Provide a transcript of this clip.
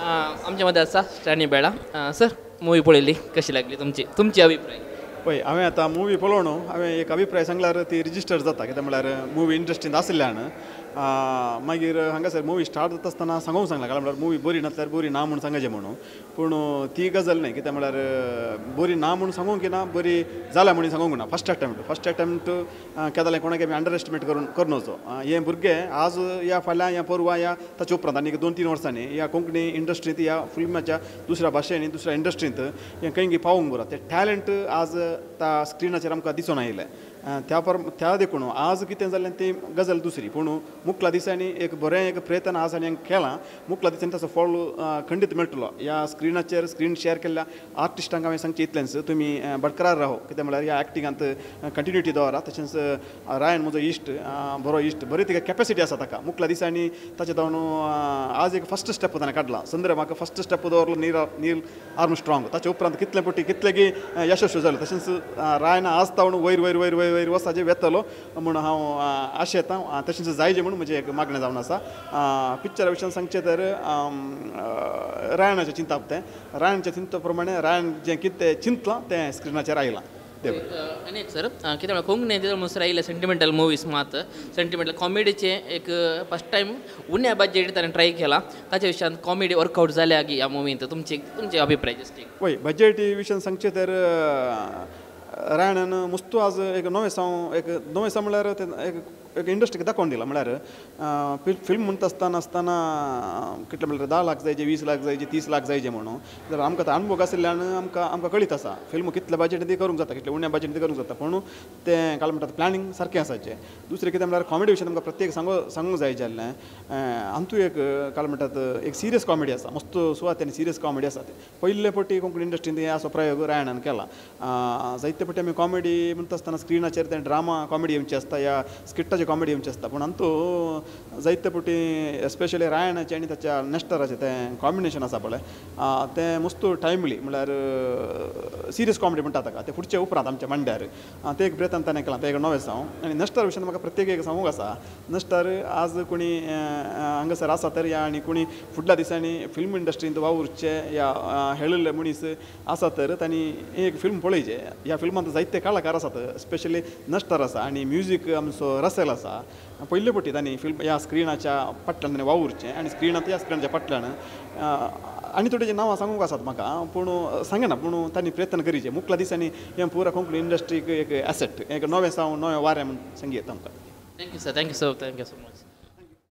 आमच्या मदें आसा स्टॅनी बेळा. सर, मुवी पळयली, कशी लागली तुमची तुमची अभिप्राय? पळय, हांवें आतां मुवी पळोवन हांवें एक अभिप्राय सांगल्यार ती रिजिस्टर जाता. कित्याक म्हळ्यार मुवी इंट्रस्टींग आशिल्ल्यान मागीर हांगासर मुवी स्टार्ट जाता आसतना सांगूंक सांगला, कारण म्हळ्यार मुवी बरी नासल्यार बरी ना म्हूण सांगचें म्हणून. पूण ती गजाल न्हय, कित्याक म्हळ्यार बरी ना म्हूण सांगूंक ना, बरी जाल्या म्हणून सांगूंक ना. फस्ट अटेम्प्ट केदालें कोणाक आमी अंडर एस्टिमेट करून करून वचो. हे भुरगे आज या फाल्यां या परवां या ताचे उपरांत आनी 2-3 वर्सांनी ह्या कोंकणी इंडस्ट्रींत, ह्या फिल्माच्या दुसऱ्या भाशेंनी, दुसऱ्या इंडस्ट्रींत हें खंय पावूंक बरो तें टॅलंट आज त्या स्क्रिनाचेर आमकां दिसून आयलें. त्या देखून आज कितें जालें ती गजाल दुसरी, पूण मुखला दिसांनी एक बरें एक प्रयत्न आज आनी केलां, मुखला दिसांनी ताचो फळ खंडीत मेळटलो. ह्या स्क्रिनाचेर स्क्रीन शेअर केल्ल्या आर्टिस्टांक हांवें सांगचें इतलेंच, तुमी बरकरार राहो. कित्याक म्हळ्यार ह्या एक्टिंगांत कंटिन्युटी दवरा. तशेंच रायन म्हजो इश्ट, बरो इश्ट, बरी तिका कॅपेसिटी आसा ताका. मुखला दिसांनी ताचे जावन आज एक फस्ट स्टेप ताणें काडला. संद्र म्हाका फस्ट स्टेप दवरलो नील नील आर्मस्ट्रॉंग, ताचे उपरांत कितले पटी कितलेगी यशस्वी जालो. तशेंच रायन आज तावन वयर वयर वयर वयर वयर वचपाचें वेतलो म्हूण हांव आशेतां, तशेंच जायजें म्हूण म्हजें एक मागणें जावन आसा. पिक्चरा विशयान सांगचें तर रायनाचें चिंतप तें रायनाच्या चिंतपा प्रमाणें रायन जें कितें चिंतलां तें स्क्रिनाचेर आयलां. आनी एक सर, कितें म्हळ्यार कोंकणी म्हणसर आयिल्ले सेंटिमेंटल मुवीज, मात सेंटिमेंटल कॉमेडीचे एक फस्ट टायम उण्या बजटीर ताणें ट्राय केला. ताच्या विशयान कॉमेडी वर्कआउट जाल्या की ह्या मुवींत? तुमची तुमचे अभिप्राय जस्ट एक. पळय, बजटी विशयान सांगचें तर रायणान मुस्तू आज एक नवें साव, एक नवें साव म्हळ्यार तें एक एक इंडस्ट्रीक दाखोवन दिलां. म्हळ्यार फिल्म म्हणटा आसतना आसतना कितलें म्हळ्यार 10 लाख जायचे, 20 लाख जायचे, 30 लाख जायचे म्हणून. जाल्यार आमकां आतां अनुभव आशिल्ल्यान आमकां कळीत आसा, फिल्म कितल्या बजटीन ती करूंक जाता, कितल्या उण्या बजटीन ती करूंक जाता, पूण तें काल म्हणटात प्लॅनिंग सारकें आसाचें. दुसरें कितें म्हळ्यार कॉमेडी विशयान आमकां प्रत्येक सांगूंक जाय जाल्लें. आमतू एक काल म्हणटात एक सिरियस कॉमेडी आसा, मस्त सुवातेन सिरियस कॉमेडी आसा. ते पयले पटी कोंकणी इंडस्ट्रीन हे असो प्रयोग रायणान केला. जायते पटी आमी कॉमेडी म्हणटा आसतना स्क्रिनाचेर तें ड्रामा कॉमेडी येवची आसता या स्किट्टाची कॉमेडी येवची आसता, पूण अंतू जायते पटी एस्पेशली रायणाचें आनी ताच्या नेस्टराचें तें कॉम्बिनेशन आसा पळय, तें मस्त टायमली, म्हळ्यार सिरियस कॉमेडी म्हणटा ताका, तें फुडचे उपरांत आमच्या मांड्यार तें एक प्रयत्न ताणें केलां, तें एक नवें साव. आनी नस्टर विशयान म्हाका प्रत्येक एक सांगूंक आसा, नस्टर आज कोणी हांगासर आसा तर या आनी कोणी फुडल्या दिसांनी फिल्म इंडस्ट्रींत वावुरचे या हेळिल्ले मनीस आसा तर तांणी एक फिल्म पळयचें. ह्या फिल्मांत जायते कलाकार आसात, स्पेशली नस्टर आसा आनी म्युजीक आमचो रसेल आसा. पयले पटी तांणी फिल्म ह्या स्क्रिनाच्या फाटल्यान ताणें वावुरचें आनी स्क्रिनांत ह्या स्क्रिनाच्या फाटल्यान आनी थोडीं नांवां सांगूंक आसात म्हाका, पूण सांगना, पूण तांणी प्रयत्न करीचे. मुखल्या दिसांनी हें पुरा कोंकणी इंडस्ट्रीक एक एसेट, एक नवें साव, नवें वारें म्हूण सांगयेता आमकां. Thank you sir, thank you sir, thank you so much.